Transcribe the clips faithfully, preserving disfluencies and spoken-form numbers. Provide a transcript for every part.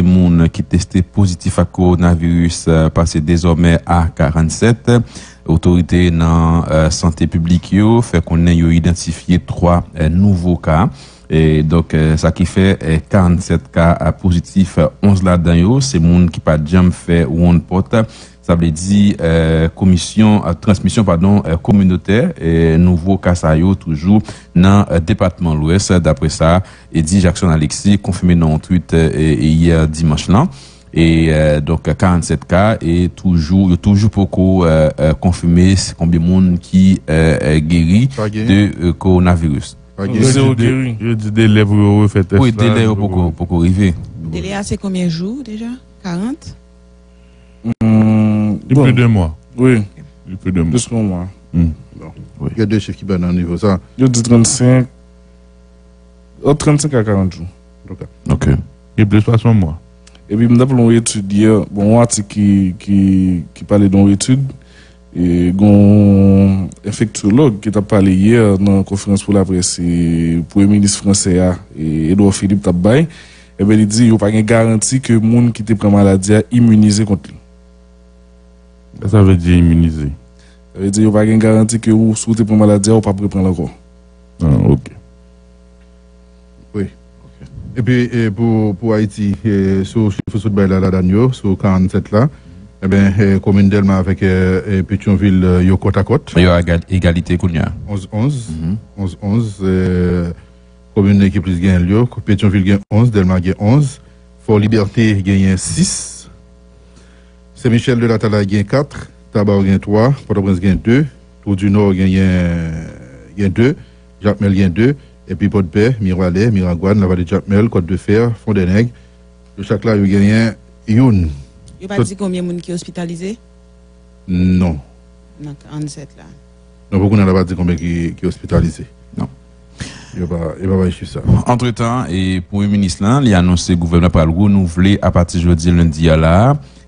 moun ki teste pozitif ak kowonaviris, eh, pase dezòmè a karannsèt. Otorite nan, eh, sante piblik yo fè konnen yo idantifye twa, eh, nouvo ka. E donk, eh, sa ki fè, eh, karannsèt ka, eh, pozitif, eh, onz ladan yo, se moun ki pa t janm fè wonn pòt. Sa vle di, eh, komisyon, eh, transmisyon, padon, eh, kominotè, eh, nouvo ka sa yo toujou nan, eh, depatman Lwès, daprè sa Eddy Jackson Alexis konfime nan yon tweet, eh, yè dimanch lan. E, eh, donk, karannsèt ka e toujou, yo toujou poko, eh, eh, konfime s-, konbyen moun ki, eh, eh, geri de, eh, kowonaviris. Yo di de-, yo di delè pou yo refè tès la, li poko, poko rive. Delè a se konbyen jou deja? Karant? Hmm, li plis de mwa. Wi. Li plis de mwa. Plis ke yon mwa. Hmm. Bon. Wi. Gen de chif ki bay nan nivo sa. Yo di trannsenk, ant trannsenk a karant jou. Ok. Ok. Li plis pase yon mwa. Epi m t ap li yon etid yè, bon, yon atik ki, ki, ki pale de yon etid, e, gen yon enfektyològ ki t ap pale yè nan konferans pou laprès, e, premye minis fransè a, e, Edouard Philippe t ap bay. Ebyen, li di yo pa gen garanti ke moun ki te pran maladi a iminize kont li. Sa sa vle di, iminize? Sa vle di yo pa gen garanti ke ou, si w te pran maladi a, ou p ap reprann l ankò. Ah, ok. Wi. Epi, e, pou, pou Ayiti, e, sou chif ou sot bay la, ladan yo, sou karannsèt la, ebyen, e, komin Dèlma avèk, e, e, Petyonvil, e, yo kòtakòt. Yo a egal-, egalite kounye a. Onz onz. Mhm. Onz onz, e, komin ki plis genyen l yo, Petyonvil gen onz, Dèlma gen onz, Fò Libète genyen sis, Sen Michèl de Latalay gen kat, Tabawè gen twa, Pòtoprens gen de, Twou di Nò genyen, gen de, Jakmèl gen de, epi Pòdpè, Miralè, Miragwàn, Lavale Jakmèl, Kòt de Fè, Fondènèg, yo chak la yo genyen youn. Yo pa di konbyen moun ki ospitalize? Non. Nan karannsèt la. Non, pou kounye a, la pa di konbyen ki, ki ospitalize. Non. Yo pa, yo pa bay chif sa. Antretan, e, premye minis lan, li anonse gouvènman pral renouvle apati jodi lendi a la,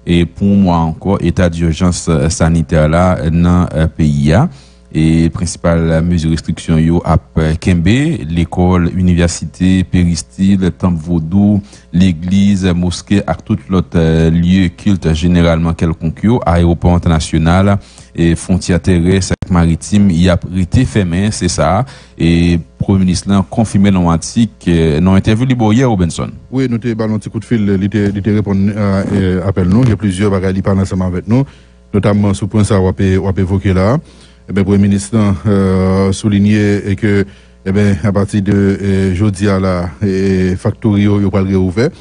e, pou yon mwa ankò, eta dijans, eh, sanitè la nan, eh, peyi a. E prensipal mezi restriksyon yo ap, eh, kenbe, lekòl, inivèsite, peristil, tanp vodou, legliz, moske ak tout lòt, eh, lye kilt jeneralman kèlkonk yo, ayewopò entènasyonal, e fwontyè terès ak maritim, y ap rete fèmen, se sa. E premye minis lan konfime nan yon atik, eh, nan yon entèvyou li ba w yè, Robenson. Wi, nou te ba l yon ti kout fil, li te, li te reponn, eh, eh, apèl nou. Gen plizyè bagay li pale ansanm avèk nou, notamman sou pwen sa w ap, w ap evoke la. Ebyen, premye minis lan, eh, soulinye e ke, ebyen, apati de, eh, jodi a la, eh, faktori yo, yo pral reouvè.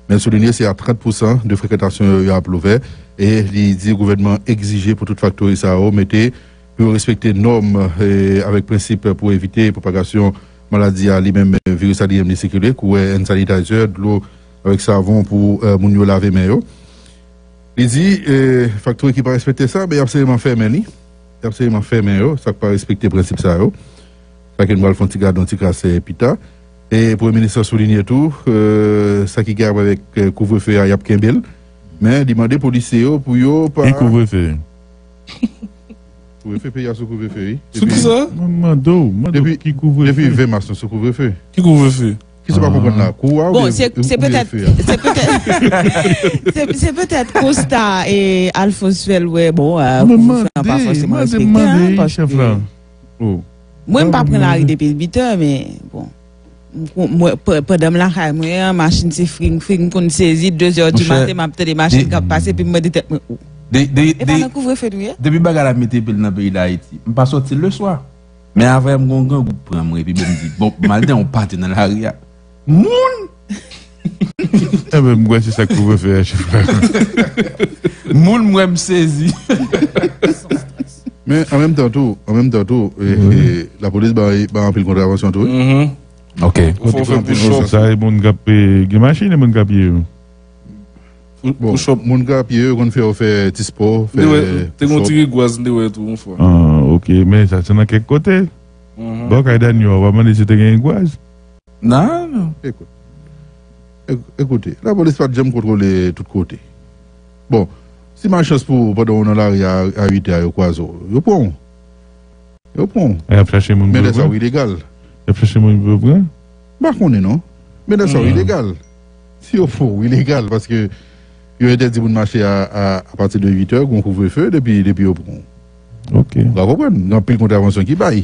Men l soulinye se a trant pousan de frekantasyon yo, yo ap louvè. E li di gouvènman an egzije pou tout faktori sa yo mete, pou yo respekte nòm, eh, avèk prensip pou evite pwopagasyon maladi a li menm, eh, viris la li menm li sikile, kouwè hand sanitizer, dlo avèk savon pou, eh, moun yo lave men yo. Li di, eh, faktori ki pa respekte sa, ben, y ap seryeman fèmen li. Y ap seryeman fèmen yo, sa k pa respekte prensip sa yo. Sa ke nou pral fè yon ti gade, yon ti kras, eh, pita. E premye minis lan soulinye tou, eh, sa ki gen avèk, eh, kouvrefe a, y ap kenbe l. Men, li mande polisye yo pou yo pa... Ki kouvrefe? Kouvrefe, peyi a sou kouvrefe, wi. Sou ki sa? Mwen mande w, mande w ki kouvrefe. Depi ven mas, nou sou kouvrefe. Ki kouvrefe? Kisa w pa konprann la? Kou a oubyen kouvrefe a? Bon, se, se petèt, se petèt, se, se petèt konsta e Alphonse fè l wè, bon, eh, kouvrefe a pa fòseman respekte, paske mwen, m pa pran lari depi uit è, men, bon. M kon-, mwen, pa-, pandan m lakay mwen an, machin se fring, fring, m konn sezi, de zè di maten, m ap tande machin k ap pase, epi m mande tèt mwen, "O, e pa nan kouvrefe nou ye?" Depi bagay la mete pye l nan peyi Dayiti, m pa sòti leswa. Men avè m gon grangou k pran mwen, epi bon, m di, "Bon, m al nan yon pati nan lari a." Moun! Enben, m kwè se sa k kouvrefe a, chèf la. Moun, m wè m sezi. Men, an menm tan tou, an menm tan tou, e, e, lapolis bay, bay anpil kontravansyon tou, wi. Ok. Ou fè, ou fè push up. Sa e moun k ap, e, gen machin, e moun k ap ye yo. Bon, push up. Moun k ap ye yo konn fè yo fè ti spò, fè push up. Te gen yon ti rigwaz, m te wè tou, yon fwa. Ah, ok. Men sa, se nan kèk kote. Bò kay Dani, w ap mande si te gen rigwaz. Non, non. Ekout. Ek-, ekoute, lapolis pa t janm kontwole tout kote. Bon, si malchans pou ou, pandan w nan lari a, a uit è, yo kwaze w, yo pran w. Yo pran w. E y ap chache moun pou yo pran? Men lè sa w ilegal. Y ap chache moun pou yo pran? M pa konnen non. Men lè sa w ilegal. Si yo fè w ilegal, paske yo entèdi moun mache a, a, apati de uit è, gon kouvrefe depi, depi yo pran w. Ok. Ou ka konprann, gen anpil kontravansyon ki bay.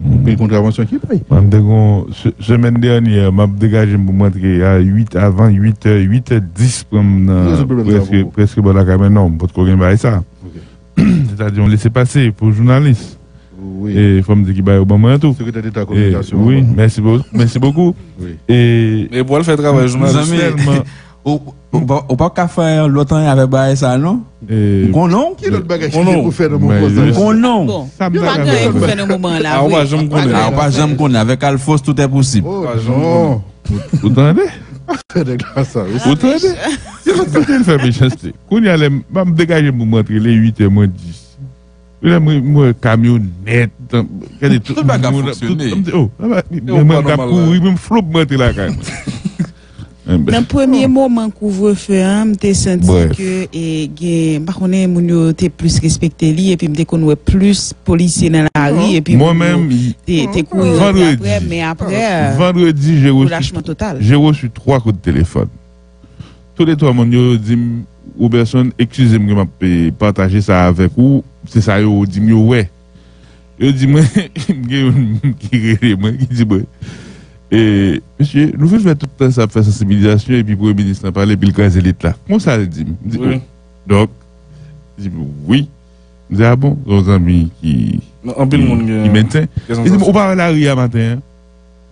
Anpil kontravansyon ki bay. Mwen, m te gon, se-, semèn dènyè, m ap degaje m pou m rantre a uit, avan uit è, uit è dis pran m nan preske, preske bò lakay mwen. Non, m potko gen bagay sa. Ok. Sètadi yon lese pase pou jounalis. Wi. E fò m di ki ba yo ban mwen an tou. Sekretè Deta kominikasyon an. Wi, mèsi bo-, mèsi bokou. Wi. E pou al fè travay jounalis. Zanmi, ou, ou pa, ou pa ka fè lòt anyen avèk bagay sa non. M konnen w. Ki lòt bagay ki gen pou fè nan moman sa? M konnen w. Bon, nou pa gen anyen pou fè nan moman la. A, ou pa janm konnen. A, ou pa janm konnen. Avec Alphonse, tout est possible. Oh non. Ou tande? Ou tande? Yo lòt kote l fè mechanste. Kounye a lè m ap degaje m pou m rantre, lè uit è mwen dis. Lè mwen, mwen wè kamyonèt, gade tout bagay ap fonksyone. M di, oh, mwen, mwen, mwen ap kouri, mwen floup mwen rantre lakay mwen. Nan premye moman kouvrefe a, m te santi ke, e, gen, m pa konnen, moun yo te plis respekte li, epi m te konn wè plis polisye nan lari, epi moun yo te, te kouri rantre apre, men apre, relachman total. J'ai reçu trois coups de téléphone. Tou le twa moun yo di m, Roberson, eskize m ke m ap, e, pataje sa avèk ou, se sa yo di m yo wè. Yo di mwen, gen youn ki rele mwen, ki di mwen, e, mesye, nou fin fè tout tan sa ap fè sansibilizasyon, epi premye minis lan pale, epi l kraze lit la. Konsa l di m. M di, oh. Donk, li di m, wi. M di, a bon, yon zanmi ki, ki medsen. Li di m, ou pa wè lari a maten an?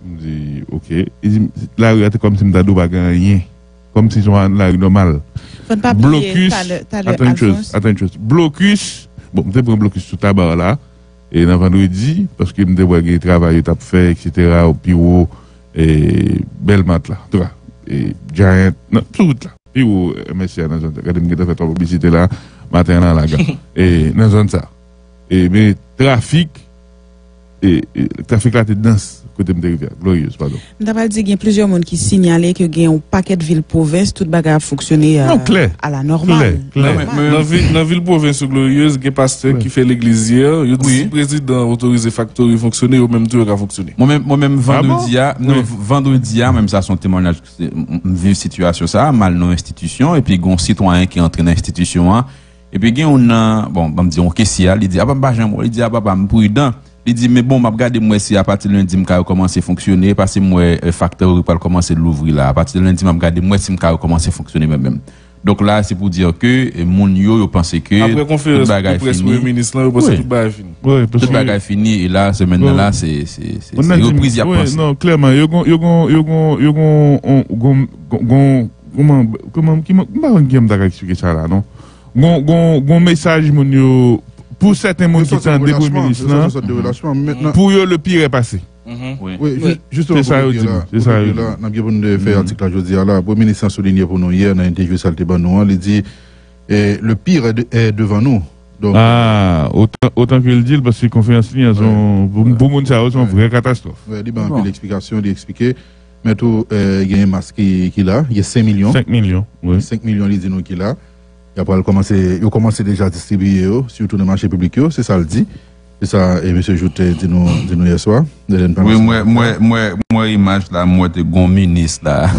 M di, ok. Li di m, lari a te kòmsi m ta di w pa gen anyen. Kòmsi se yon lari nòmal. Fò n pa bliye talè, talè Alphonse. Attends une chose. Blokis. Bon, m te pran blokis sou Tabar la. E nan vandredi, paske m te wè gen travay yo t ap fè, etsetera, o pi wo, e, Bèlmont la. Antouka, e, Giant, nan, sou wout la. Pi wo, e, M S C a nan zòn sa. Gade, m gentan fè twòp piblisite la, maten an nan laga. E, nan zòn sa. E, men trafik, e, e, trafik la te dans kote m te rive a. Glorieuse, padon. M ta pral di gen plizyè moun ki sinyale ke gen yon pakèt vil pwovens, tout bagay ap fonksyone, e, alanòmal. Non, klè. Klè, klè. Nan vi-, nan vil pwovens yo, Glorieuse, gen pastè ki fè legliz yè, yo di si prezidan otorize faktori fonksyone, yo menm tou yo ka fonksyone. Mwen menm, mwen menm, vandredi a, non, vandredi a, menm sa se yon temwayaj, se, m, m viv sitiyasyon sa, m al nan yon enstitisyon, epi gen yon sitwayen ki antre nan enstitisyon an, epi gen yon nan, bon, ban m di yon kesye a, li di, a papa, m pa janm wè, li di, a papa, m pridan. Li di, men bon, m ap gade, m wè si apati lendi m ka rekòmanse fonksyone, paske m wè, e, faktori pral kòmanse louvri la. Apati de lendi, m ap gade, m wè si m ka rekòmanse fonksyone mwen menm. Donk la, se pou di ke, e, moun yo, yo panse ke tout bagay fini. Tout bagay fini, e la, semèn nan la, se, se, se, se repriz y ap panse. Non, klèman, yo gon, yo gon, yo gon, yo gon, gon, gon, gon, kòman, kòman, ki, m pa konn kijan m ta ka eksplike sa la, non. Gon, gon, gon mesaj moun yo, pou sèten moun ki tande premye minis lan, pou yo le pire est passé. Wi, wi, jis-, jisteman, pou kote la, pou kote la, n ap gen pou nou fè atik la jodi a la. Premye minis lan soulinye pou nou yè nan entèvyou sa l te ban nou an, li di, e, le pire est de-, est devant nous. Donk, a, otan, otan ke l di l, paske konferans li an, se yon, pou, pou moun sa yo, se yon vrè katastwòf. Wi, li ban anpil eksplikasyon, li eksplike. Men tou, e, gen mas ki, ki la, gen senk milyon. Senk milyon, wi. Senk milyon, li di nou ki la. Y ap pral kòmanse, yo kòmanse deja distribiye yo, sitou nan mache piblik yo, se sa l di. Se sa, e, mesye Jouthe di nou, di nou yè swa. Wi, mwen, mwen, mwen, mwen imaj la, mwen te gon minis la.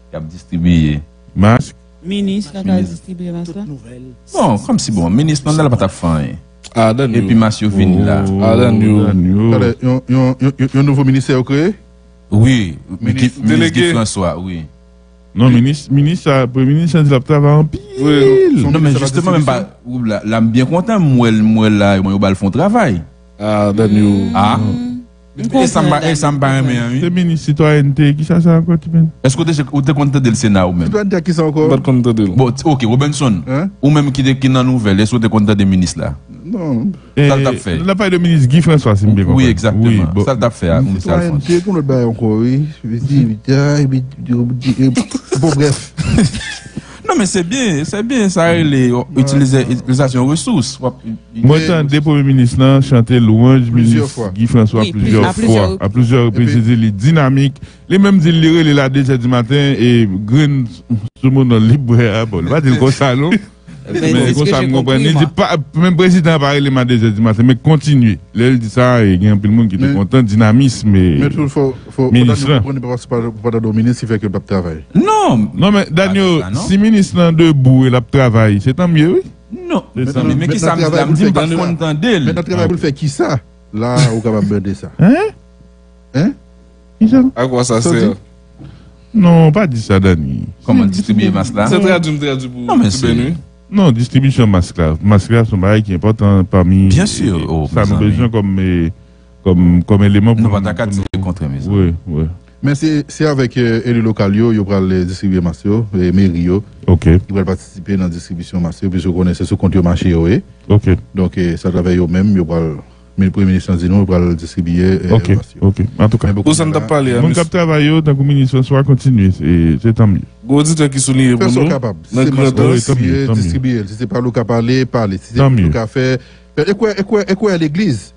Y ap distribiye. Mas. Minis la ka distribiye mas la? Non, kòmsi bon, minis nan la pa t ap fè anyen. Epi mas yo vin la. Talè, yon, yon, yon, yon, yon nouvo ministè yo kreye? Wi, minis Guy François, wi. Non, minis, minis sa, premye minis sa di l ap travay anpil. Non, men jisteman, menm pa, la, la, m byen kontan, m wè l, m wè l la, yo ba l fè yon travay. A, Daniel. A. E sa m pa, e sa m pa renmen an, wi. Se minis sitwayènte, kisa sa ankò, Tipen? Èske w te, ou te konn tande l Sena ou menm? Sitwayènte ak kisa ankò? M pa t konn tande l. Bon, ok, Robenson, ou menm ki te, ki nan nouvèl, èske w te konn tande minis la? Non. Sa l t ap fè? N ap pale de minis Guy François, si m byen konprann. Wi, egzakteman. Sa l t ap fè a, minis Alphonse? Sitwayènte, gon lòt bagay ankò, wi. Epi, epi, epi, bon, brèf. Non, men se byen, se byen, sa rele itilize, itilizasyon resous. W ap Mwen tande premye minis lan chante lwanj minis Guy François plizyè fwa. A plizyè repriz, li di li dinamik. Li menm di li rele l a de zè di maten e grenn soumoun nan li bwè a. Bon, li pa di l konsa, non. Men se konsa m konprann li. Li di pa, menm prezidan an pa rele m a de zè di maten, men kontinye. Lè l di sa, e gen anpil moun ki te kontan dinamis minis lan. Men tou, fò, fò, fò Daniel konprann, li pa, pa, pa tande yon minis ki fè ke l p ap travay. Non, non, men Daniel, si minis lan debou e l ap travay, se tan mye, wi. Non, mezanmi, men kisa m di la? M di m pa t konn tande l. Mentnan travay pou l fè kisa? La, ou kapab mande sa. Hein? Hein? Kisa? A kwa sa sè? Non, pa di sa, Dani. Kòman distribiye mas la? Se tradui, m tradui pou Ruben, wi. Non, distribisyon mas la. Mas la se yon bagay ki enpòtan pami sa nou bezwen kòm, eh, kòm, kòm eleman pou nou. Nou pa ta ka di le kontrè, mezanmi. Wi, wi. Men se, se avèk, eh, eli lokal yo, yo pral, eh, distribiye mas yo, eh, meri yo. Ok. Yo pral patisipe nan distribisyon mas yo, piske w konnen se sou kont yo mache yo ye. Ok. Donk, eh, se atravè yo menm, yo pral Men premye minis lan di nou pral distribiye, eh, ok, ok. Antouka, pou sa n t ap pale a, moun k ap travay yo, tankou minis François, kontinye, se, se tan mye. Gen oditè ki souliye pou nou, nan Grandans. Fè sa w kapab. Se mas lan, distribiye, distribiye l. Si se pale w ka pale, pale. Si se fè w ka fè, fè. E kwè, e kwè, e kwè legliz.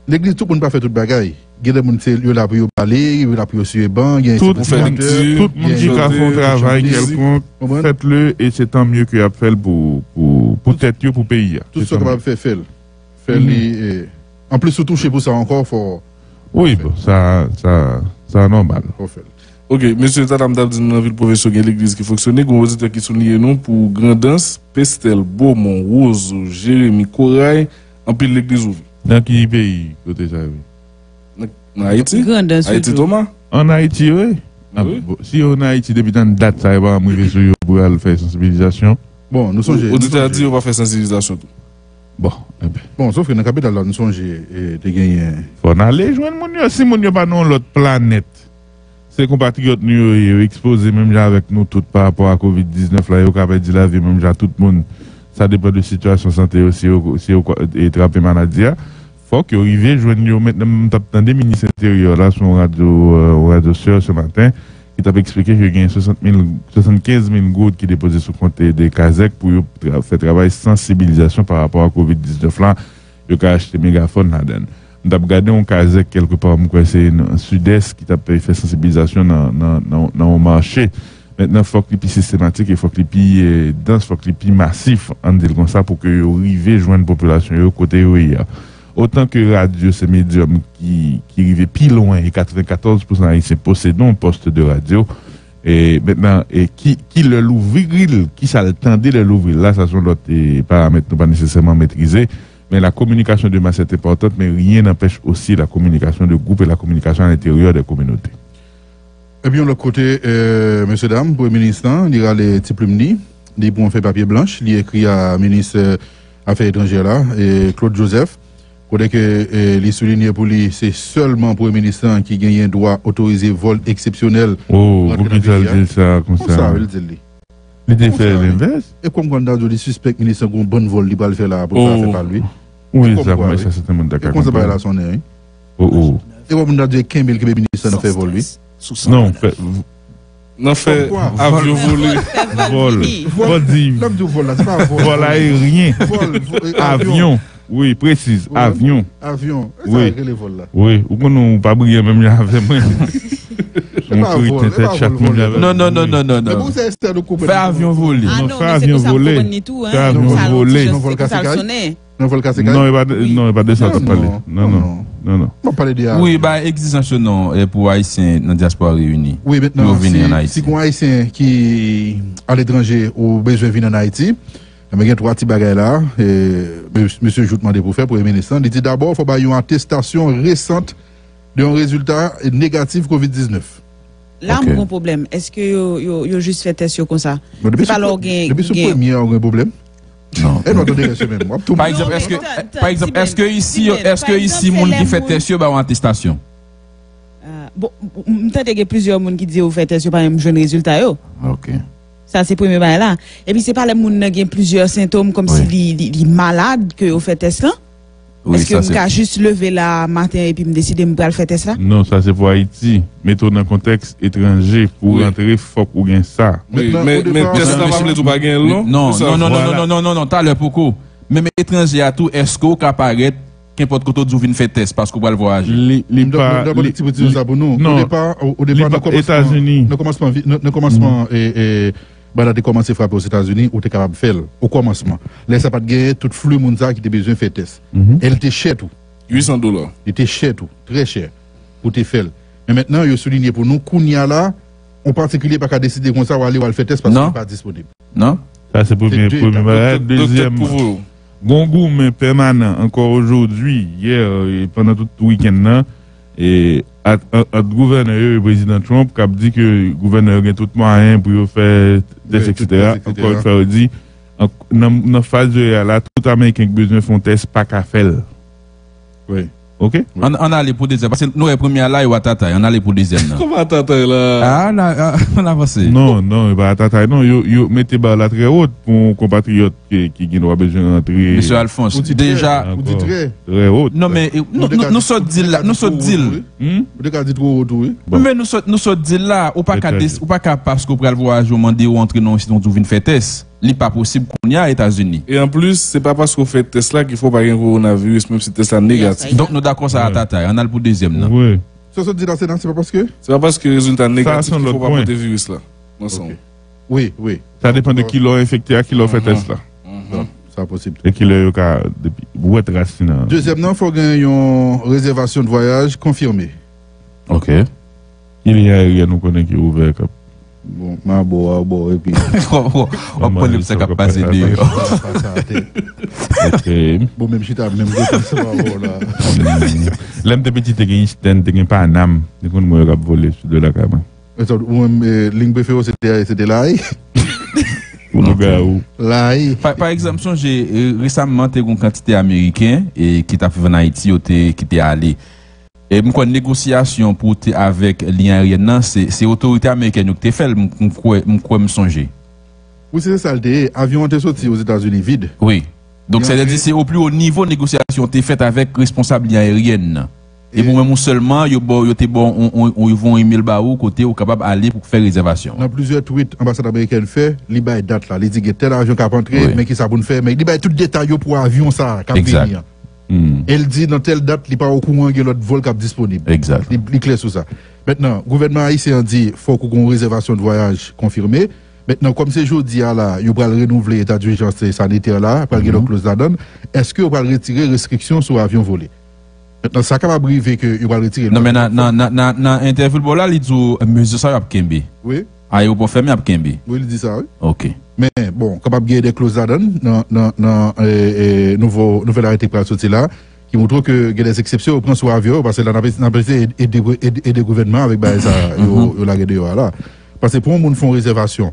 Legliz, tout moun pa fè tout bagay. Gen de moun, se yo la pou yo bale, yo la pou yo siye ban, gen enstitisatè. Tout moun ki ka fè yon travay kèlkonk, fèt le, e se tan mye ke y ap fè l pou, pou, pou tèt yo, pou peyi a. Tout sa w kapab fè, fè l. Fè li, eh, anplis ou touche pou sa ankò, fò. Wi, bon, sa, sa, sa nòmal. Fò fè l. Ok, mesye, tata m t ap di nou nan vil Pwofeso gen legliz ki fonksyone, gen yon oditè ki souliye nou pou Grandans, Pestèl, Bomon, Wozo, Jeremi, Koray, anpil legliz ouvri. Nan ki peyi kote sa ye? Nan, nan Ayiti. Grandans Ayiti, Toma. An Ayiti, wi. Ah, bon, si yo an Ayiti depi tann dat sa, yo pa janm rive sou yo pou al fè sansibilizasyon. Bon, nou sonje, oditè a di yo pa fè sansibilizasyon tou. Bon, enben. Bon, sof ke nan kapital la, nou sonje, eh, te genyen. Fò n ale jwenn moun yo. Si moun yo pa nan yon lòt planèt, se konpatriyòt nou yo ye, yo ekspoze menm jan avèk nou tout pa rapò a kovid diznèf la, yo ka pèdi lavi yo menm jan tout moun. Sa depann de sitiyasyon sante yo, si yo, si yo, eh, trape maladi a. Fòk yo rive jwenn yo. Mentnan, m t ap tande minis enteryè la sou yon radyo, eh, yon radyo sè se maten, ki t ap eksplike ke gen swasant mil, swasannkenz mil goud ki depoze sou kont de Kazèk pou yo tra-, fè travay sansibilizasyon pa rapò a kovid diznèf la. Yo ka achte megafòn ladan l. M t ap gade yon Kazèk kèlkepa, m kwè se nan Sidès, ki t ap fè sansibilizasyon nan, nan, nan, nan yon mache. Mentnan, fòk li pi sistematik e fòk li pi, eh, dans, fòk li pi masif, ann di l konsa, pou ke yo rive jwenn popilasyon yo kote yo ye a. Otan ke radyo se medyòm ki, ki rive pi lwen e katrevenkatòz pousan Ayisyen posede yon pòs de radyo, e mentnan, e ki, ki lè l ouvri l, kisa l tande lè l ouvri l la, sa se yon lòt, e, paramèt nou pa nesesèman metrize. Men la communication de masse est importante, mais rien n'empêche aussi la communication de groupe et la communication à l'intérieur des communautés. Epi yon lòt kote, eh, mesye dam, premye minis lan, li rale ti plim li, li pran fèy papye blanch, li ekri a minis, eh, afè etranjè la, eh, Claude Joseph, kote ke, eh, li soulinye pou li se sèlman premye minis lan ki genyen dwa otorize vòl eksepsyonèl pou rantre nan peyi a. Konsa, wi, li di l. Li te fè lenvès. E kòm kwè m ta di w li sispèk minis lan gon bann vòl li pral fè la pou l ka fè pa l wi. Wi, sa, sa sèten moun ta ka konprann. E konsa bagay la sonnen wi. Oh, oh. E kòm moun ta di w kenbe l kenbe minis lan nan fè vòl wi. Non, fè, nan fè avyon vole. Vòl. Vòl div. Lè m di w vòl la, se pa vòl. Vòl ayeryen. Vòl, avyon. Wi, presiz, avyon. Avyon. Sa rele vòl la. Wi, ou konn ou pa briyan menm jan avè mwen. Yon kri tèt chat menm jan avè mwen. Non, non, non, non, non, non. Fè avyon vole. Non, fè avyon vole. Fè avyon vole. Non, vòl kase kay. Non, vòl kase kay. Non, e pa de, non, e pa de sa w t ap pale. Non, non, non, non. M ap pale de avyon. Wi, ba egzijans yo non, eh, pou Ayisyen nan dyaspora reyini. Wi, mentnan, si, si gon Ayisyen ki aletranje ou bezwen vin ann Ayiti, Enben, gen twa ti bagay la, e, mes-, mesye Jouthe mande pou fè, premye minis lan. Li di, dabò, fò bay yon atestasyon resant de yon rezilta negatif kovid diznèf. La, m gon pwoblèm. Èske yo, yo, yo jis fè tès yo konsa? Se pa lè w gen, depi sou premye a, w gen pwoblèm. Non. E nou tande rès yo menm. W ap tou. Pa egzanp, èske, pa egzanp, èske isi, èske isi moun ki fè tès yo ba w atestasyon? Ah, bon, m tande gen plizyè moun ki di yo fè tès, yo pa menm jwenn rezilta yo. Ok. Sa se premye bagay la. Epi se pa lè moun nan gen plizyè sentòm kòmsi li, li, li malad ke yo fè tès lan. Èske m ka jis leve la maten epi m deside m pral fè tès la? Non, sa se pou Ayiti. Mete w nan kontèks etranje, pou w rantre, fòk ou gen sa. Wi, men, men tès la pa vle di w pa gen l non. Non, non, non, non, non, non, non, talè poko. Menm etranje a tou, èske w ka parèt kenpòt kote w di w vin fè tès paske w pral vwayaje? Li, li pa, li, li, non, li pa Etazini. Nan kòmansman, nan, nan kòmansman, e, e, Banda te kòmanse frape Ozetazini, ou te kapab fè l okòmansman. Lè sa pa t genyen tout fli moun sa ki te bezwen fè tès. E l te chè tou. Uit san dola. Li te chè tou, trè chè pou te fè l. Men mentnan, yo soulinye pou nou, kounye a la, yon patikilye pa ka deside konsa, w ale, w al fè tès paske li pa disponib. Non. Sa se premye, premye bagay. Dezyèm, gon goumen pèmanan ankò ojodwi, yè, e pandan tout wikenn nan, e ant, ant, ant gouvènè yo e prezidan Trump k ap di ke gouvènè yo gen tout mwayen pou yo fè tès, etsetera. Ankò yon fwa, yo di, an, nan, nan faz yo ye a la, tout Ameriken ki bezwen fè yon tès pa ka fè l. Wi. Ok? Ann, ann ale pou dezyèm, paske nou wè premye a la, yo atatay. Ann ale pou dezyèm nan. Kòman atatay la? A, la, a, ann avanse. Non, non, e pa atatay, non. Yo, yo mete ba la trè wot pou yon konpatriyòt ki, ki gen dwa bezwen rantre. Mesye Alphonse, deja. Ou di trè. Trè wot. Non, men, e, nou, nou, nou sot di l la, nou sot di l. Ou te ka di two wo tou, wi. Men nou sot, nou sot di l la, ou pa ka, ou pa ka, paske ou pral vwayaje, ou mande, ou antre nan yon sit, ou vin fè tès. Li pa posib kounye a Etazini. E anplis, se pa paske w fè tès la ki fè w pa gen kowonaviris, menm si tès la negatif. Donk nou dakò sa a tatay. Ann al pou dezyèm nan. Wi. Sa w sot di la, se nan, se pa paske? Se pa paske rezilta negatif ki fè w pa pote viris la nan san w. Wi, wi. Sa depann de kilè w enfekte ak kilè w fè tès la. Bon, sa posib tou. E kilè yo ka, depi, ou wè tras li nan. Dezyèm nan, fò w gen yon rezèvasyon de vwayaj konfime. Ok. Ki liy aeryèn ou konnen ki ouvè k ap Bon, m a bò a, bò, epi w ap pale pou sa k ap pase deyò. Bon, menm chita, menm kote, se pa bò la. Lè m te piti, te gen Eastern, te gen Panam. Te konn mwen yo k ap vole sou do lakay mwen. Ou menm, eh, liy prefere w, se te, se te Layi? Pou lougawou. Layi. Pa, pa egzanp, sonje, eh, resaman, te gen yon kantite Ameriken, eh, ki t ap viv ann Ayiti, yo te, ki te ale. E m kwè negosyasyon pou te avèk liy aeryèn nan, se, se otorite amerikèn yo ki te fè l, m, m kwè, m kwè m sonje. Wi, se sa l te ye. Avyon an te soti Ozetazini vid. Wi. Donk, sètadi se o pli wo nivo negosyasyon te fèt avèk responsab liy aeryèn nan. E pou menm ou sèlman, yo ba w, yo te ba w, on, on, on, yo voye yon imèl ba ou kote ou kapab ale pou fè rezèvasyon. Nan plizyè tweet anbasad amerikèn fè, li bay dat la. Li di gen tèl avyon k ap antre, men kisa pou n fè, men li bay tout detay yo pou avyon sa a k ap vini an. E l di nan tèl dat, li pa okouran gen lòt vòl k ap disponib. Egzak. Li, li klè sou sa. Mentnan, gouvènman ayisyen an di fòk ou gen yon rezèvasyon de vwayaj konfime. Mentnan, kòm se jodi a la, yo pral renouvle eta dijans sanitè la, pral gen lòt kloz ladan l, èske yo pral retire restriksyon sou avyon vole? Mentnan, sa kapab rive ke yo pral retire l. Non, men nan, nan, nan, nan, nan entèvyou l ba w la, li di w mezi sa yo ap kenbe. Wi. Ayewopò fèmen ap kenbe. Wi, li di sa, wi. Ok. Men, bon, kapab gen de kloz ladan l, nan, nan, nan, eh, eh, nouvo, nouvèl arete k pral soti la, ki montre ke gen de eksepsyon yo pran sou avyon yo, paske la n ap, n ap eseye ede, ede, ede gouvènman avèk bagay sa yo, yo lage deyò a la. Paske pou yon moun fè yon rezèvasyon,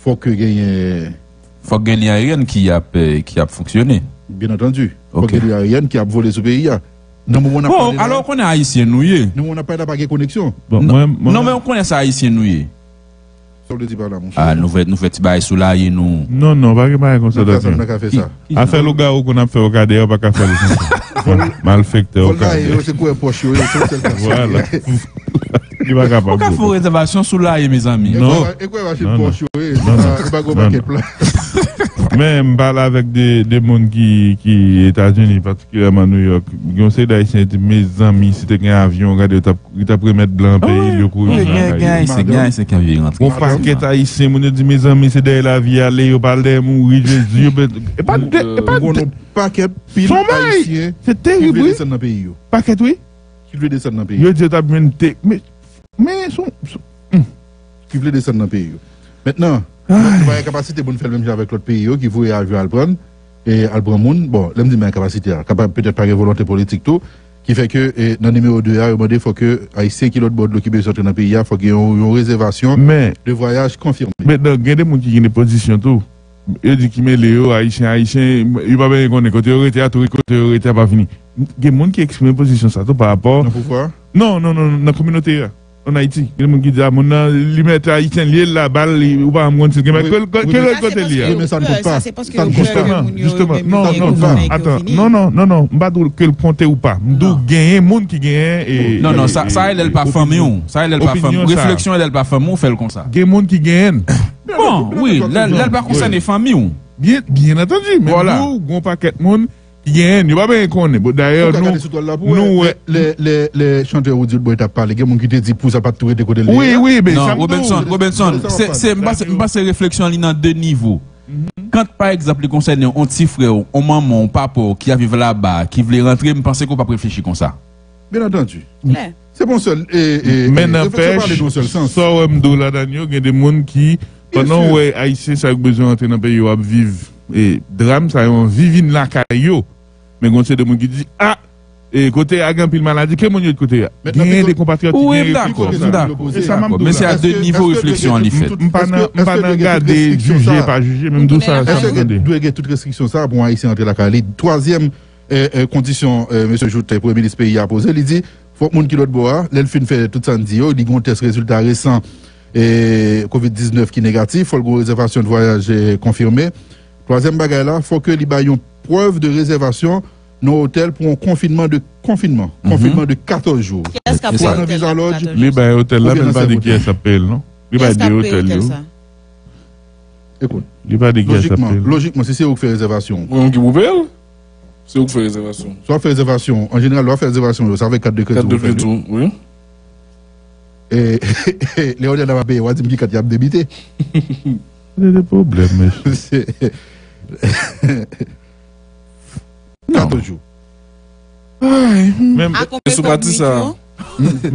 fòk ke genyen. Fòk gen liy aeryèn ki ap, eh, ki ap fonksyone. Byen antandi. Fòk gen liy aeryèn ki ap vole sou peyi a. Nan moman n ap pale la. Bon, alò, ou konnen ayisyen nou ye. Nan moman n ap pale la, pa gen koneksyon. Bon, mwen, mwen. Non, men ou konnen se ayisyen nou ye. Sa w vle di pa la, monchè? Ah, nou fè, nou fè ti bagay sou layi nou. Non, non, pa gen bagay konsa, Dòti. Afè lougawou konn ap fè okadè, yo pa ka fè l konsa. Malfektè okadè. Vòl layi yo, se kouwè pòch yo ye, se sèl pòch yo ye. Vwala. Li pa kapab. Ou ka fè yon rezèvasyon sou layi, mezanmi. Non. E kouwè machin pòch yo ye, se pa gwo pakèt pla. Men m pale avèk de, de moun ki, ki Etazini, patikilyèman New York. Gen yon seri d Ayisyen di, mezanmi, si te gen avyon, gade, yo t ap, yo t ap remèt blan peyi l, yo kouri vin lakay yo. Gen Ayisyen, gen Ayisyen ki anvi rantre. Gon pakèt Ayisyen, moun yo di, mezanmi, se dèyè lavi y ale, yo pa al dèyè mouri, Jezi, yo, e pa de, e pa de. Gon yon pakèt pil Ayisyen ki vle desann nan peyi yo. Pakèt, wi. Ki vle desann nan peyi yo. Yo di yo t ap jwenn te, men Men, sou, sou, hmm. Ki vle desann nan peyi yo. Mentnan, nou pa gen kapasite pou n fè l menm jan avèk lòt peyi yo ki voye avyon al pran, e al pran moun. Bon, lè m di men kapasite a, kapab petèt pa gen volonte politik tou, ki fè ke, e, nan nimewo de a, yo mande fòk ke Ayisyen ki lòtbò dlo ki bezwen antre nan peyi a, fòk gen yon, yon rezèvasyon de vwayaj konfime. Men, mentnan, gen de moun ki gen de pozisyon tou. Yo di ki mele yo, Ayisyen, Ayisyen, yo pa bezwen konnen kote yo rete a, tou kote yo rete a pa fini. Gen moun ki eksprime pozisyon sa tou pa rapò. Nan pouvwa? Non, non, non, nan kominote a. Ann Ayiti, gen moun ki di, a, moun nan, li mèt Ayisyen, li ye la, ba l, li, ou pa janm konn si l gen mèt, ke l, ke l kote li a. Renmen sa n kont pa. Sa se paske yo pè ke moun yo renmen moun yo konn nèg yo vini. Non, non, non, non, m pa di w ke l konte ou pa. M di w genyen moun ki genyen, e, non, non, sa, sa e lè l pa fanmi w. Sa e lè l pa fanmi w. Refleksyon e lè l pa fanmi w, fè l konsa. Gen moun ki genyen. Bon, wi, lè, lè l pa konsène fanmi w. Byen, byen antandi, men m di w, gon pakèt moun genyen, yo pa bezwen konnen. Bon, dayè, nou, nou wè. Lè, lè, lè chantè Roody Boy t ap pale, gen moun ki te di pou sa pa t tou rete kote l ye a. Wi, wi, men sa m di w. Robenson, Robenson, se, se, m panse, m panse refleksyon li nan de nivo. Kan, pa egzanp, li konsène yon ti frè w, yon manman w, yon papa w ki ap viv laba, ki vle rantre, m panse ke w p ap reflechi konsa. Bien entendu. Se pa yon sèl, e, e, men e, refleksyon pa ale nan yon sèl sans. Sa w wè m di w ladan yo, gen de moun ki, pandan w wè Ayisyen sa yo bezwen rantre nan peyi yo ap viv, e, dram sa yo, anvi vin lakay yo. Men gen yon seri de moun ki di, a, e, kote a gen anpil maladi, ke moun yo di kote a. Genyen de konpatriyòt ki gen refleksyon sa. E sa m ap di w la. Men se a de nivo refleksyon an li fèt. M pa nan, m pa nan gade, jije, pa jije, men m di w sa, sa m tande. Dwe gen tout restriksyon sa pou yon Ayisyen antre lakay li. Twazyèm, e, e, kondisyon, e, mesye Jouthe, premye minis peyi a, poze, li di, fòk moun ki lòt bò a, lè l fin fè tout sa n di yo, li gen yon tès rezilta resan, e, kovid diznèf ki negatif, fòk l gen yon rezèvasyon de vwayaj, e, konfime. Twazyèm bagay la, fòk li bay yon prèv de rezèvasyon nan otèl pou yon konfinman de, konfinman, konfinman de katòz jou. Kiyès k ap peye otèl la pou katòz jou? Li bay otèl la, men li pa di kiyès ap peye l, non. Li bay de otèl yo. Ekout. Li pa di kiyès ap peye l. Lojikman, lojikman, si se ou k fè rezèvasyon. Ou menm ki pou peye l? Se ou k fè rezèvasyon. Si w ap fè rezèvasyon, an jeneral, lè w ap fè rezèvasyon yo, se avèk kat de kredi ou fè l. Kat de kredi, wi. E, lè otèl la pa peye, w a di m ki kat y ap debite. Se de pwoblèm, mesye. Katòz jou. Ay, men, a konbyen nwit yo?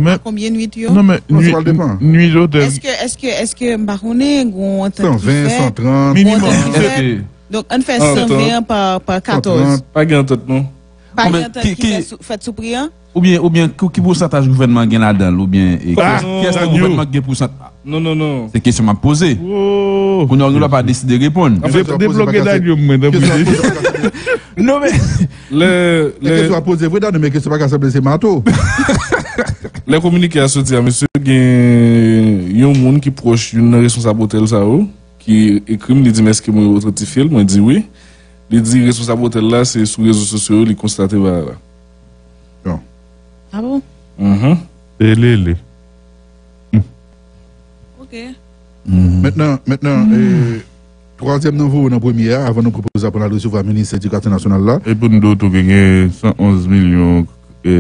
A konbyen nwit yo? Non, men, nwit, nwit otèl. Èske, èske, èske, m pa konnen, gen yon antant ki fèt, gen yon antant ki fèt. Donk, ann fè san ven an pa, pa katòz. Pa gen antant, non. Pa gen antant ki fèt sou, fèt sou pri an? Oubyen, oubyen, ki, ki pousantaj gouvènman gen ladan l, oubyen, e, kiyès, kiyès nan gouvènman ki gen pousantaj? Non, non, non. Se kesyon m ap poze. Kounye a, nou pa deside reponn. Debloke Daniel mwen, tanpri. Non, men, lè, lè kesyon ap poze vre, Daniel, men kesyon pa ka sanble se mato. Lè kominike a soti a, mesye, gen yon moun ki pwòch youn nan responsab otèl sa yo, ki ekri m, li di m, èske mwen otantifye l? Mwen di wi. Li di responsab otèl la, se sou rezo sosyo yo li konstate bagay la. Bon. Ah bon? Mhm. Se lele. Ok. Mentnan, mentnan, e, twazyèm nan voye nan premye a, avan nou pran poz la pou n al resevwa minis edikasyon nasyonal la. E pou n di w tou ke gen san onz milyon, e,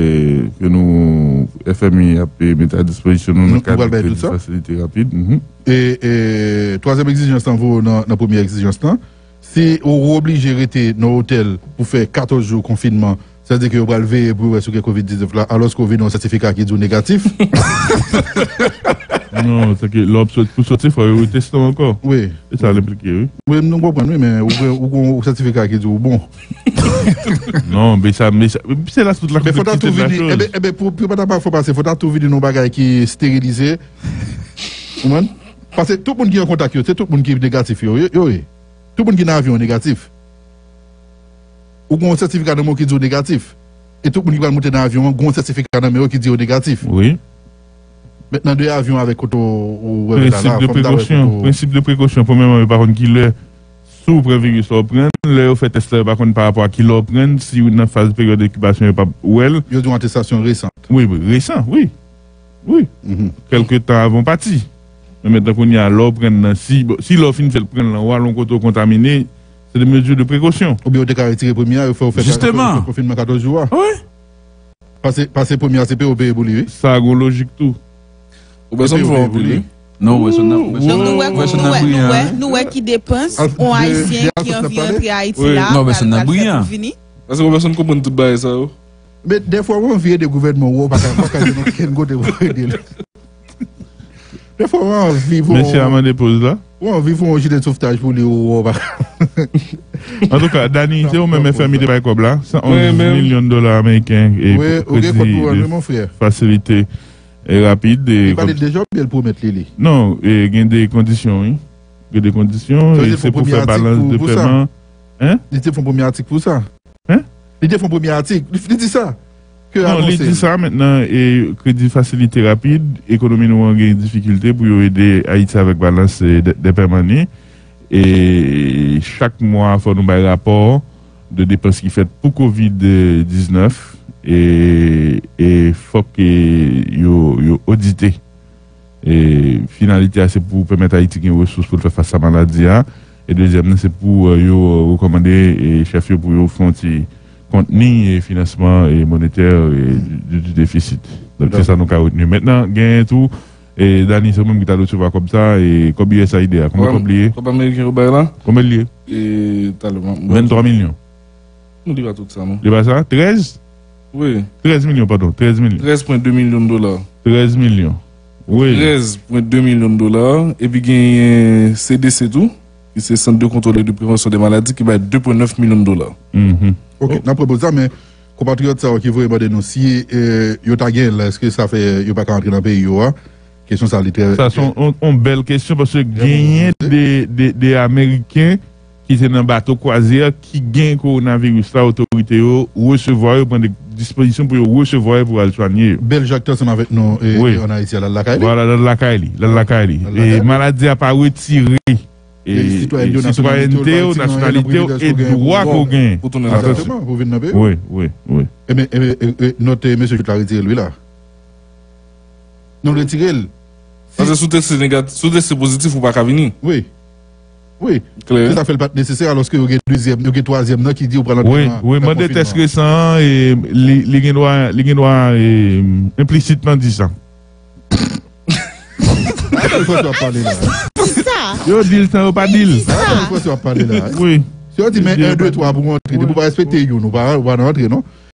ke nou, F M I ap, e, mete a dispozisyon nou nan kad kredi fasilite rapid. Mhm. E, e, twazyèm egzijans lan voye nan, nan premye egzijans lan. Si ou oblije rete nan otèl pou fè katòz jou konfinman, sa vle di ke yo pral veye pou yo wè si w gen kovid diznèf la, alòske ou vini yon sètifika ki di w negatif. Non, se ke lè w ap sot-, pou soti, fò yo reteste w ankò. Wi. E sa l enplike, wi. Wi, nou konprann, wi, men ou gen, ou gen yon sètifika ki di w bon. Non, men sa, men sa, se la tout la konplèksite de la choz. Enben, enben, pou, pou pa ta pa fò pase, fò ta tou vini nan yon bagay ki sterilize. Ou konprann? Paske tout moun ki an kontak yo, se tout moun ki negatif yo, yo, yo ye. Tout moun ki nan avyon an negatif. Ou gen yon sètifika nan men w ki di w negatif. E tout moun ki pral monte nan avyon an, gen yon sètifika nan men yo ki di yo negatif. Wi. Mentnan, de avyon avèk kote w, ou wè la, fò m ta wè kote w. Prensip de prekosyon, premyèman, yo pa konn ki lè, si w pran viris la, w pran l. Lè yo fè tès la, yo pa konn pa rapò a ki lè w pran l, si w nan faz peryòd enkibasyon, yo p ap wè l. Yo di w atestasyon resan. Wi, wi, resan, wi. Wi. Mhm. Kèlke tan avan w pati. Men mentnan kounye a, lè w pran l nan, si, bon, si lè w fin fè l pran l nan, w al yon kote w kontamine, se de mezi de prekosyon. Oubyen yo te ka retire premye a, yo fè w fè ka-, fè w fè konfinman katòz jou a. Wi. Pase, pase premye a, se peye w peye pou li, wi. Sa gen lojik tou. Robertson fò anpil, wi. Non, Robertson nan, Robertson nan briyan, wi. Donk nou wè, nou wè, nou wè, nou wè ki depans yon Ayisyen ki anvi antre Ayiti la pral, pral fè pou vini. Paske Robertson konprann tout bagay sa yo. Men dèfwa w anvi ede gouvènman w, ou pa ka, pa ka jwenn okenn kote pou ede l. Dèfwa w anvi pou... Mesye a mande poz la. W anvi pou yon jile de sovtaj pou li, ou pa ka. Antouka, Dani, se ou menm F M I te bay kòb la, san onz milyon dola ameriken, e, wi, ou gen kont pou rann, wi, mon frè. Fasilite, e, rapid, e, li pale deja oubyen l pwomèt li, li? Non, e, gen de kondisyon, wi. Gen de kondisyon, e se pou fè balans de pèman. Hein? Li te fè yon premye atik pou sa. Hein? Li te fè yon premye atik. Li, li di sa. Non, li di sa mentnan, e, kredi fasilite rapid, ekonomi nou an gen difikilte pou yo ede Ayiti avèk balans, e, dèt, dèt pèman li. E chak mwa, fò nou bay rapò de depans ki fèt pou kovid diznèf, e, e fòk, e, yo, yo odite. E finalite a, se pou pèmèt Ayiti gen resous pou l fè fas a maladi a. E dezyèm nan, se pou, e, yo rekòmande, e, chèf yo pou yo fè yon ti kontni e finansman e monetè e di, di defisit. Donk, se sa nou ka retni. Mentnan, genyen tou, e Dani, se ou menm ki ta resevwa kòb sa, e kòb U S A I D a, konbyen kòb li ye? Kòb ameriken yo bay la? Konbyen li ye? E, talè, mwen, mwen, venntwa milyon. Non, li pa tout sa, non. Li pa sa? Trèz? Wi. Trèz milyon, padon, trèz milyon. Trèz pwen de milyon dola. Trèz milyon. Wi. Trèz pwen de milyon dola. Epi genyen C D C tou, ki se Sant de Kontwòl e de Prevansyon de Maladi, ki bay de pwen nèf milyon dola. Mhm. Ok, n ap repoze sa, men konpatriyòt sa yo ki voye mande nou si, eh, yo ta genyen l la, èske sa fè yo pa ka antre nan peyi yo a? Kesyon sa, li trè... Sa se yon, yon, yon bèl kesyon, paske genyen de, de, de Ameriken ki te nan bato kwazyè ki gen kowonaviris la, otorite yo resevwa yo, pran de dispozisyon pou yo resevwa yo, pou al swanye yo. Bèl Jakte ansanm avèk nou, e, wi, e, ann Ayiti a, l al lakay li. Vwala, l al lakay li, l al lakay li. L al lakay li. E maladi a pa retire, e, sitwayènte w, nasyonalite w, e dwa ke w genyen. Pou tounen lakay. Egzakteman, pou vin nan peyi w. Wi, wi, wi. Ebyen, ebyen, e, e, nòt, e, mesye Jout la retire l, wi, la. Nou retire l. Paske si w teste negat-, si w teste pozitif, ou pa ka vini. Wi. Wi. Klè. Se sa fè l pa t nesesè, alòske yo gen dezyèm, yo gen twazyèm nan ki di yo pral antre nan, nan konfinman. Wi, wi, mande tès resan an, e li, li gen dwa, li gen dwa, e, enplisitman di sa. Atò, Franswa ap pale la. Di sa. Yo di l san yo pa di l. Atò, Franswa ap pale la. Wi. Si yo di men en, de, twa pou w antre, depi w pa respekte youn, ou pa, ou pa nan antre, non.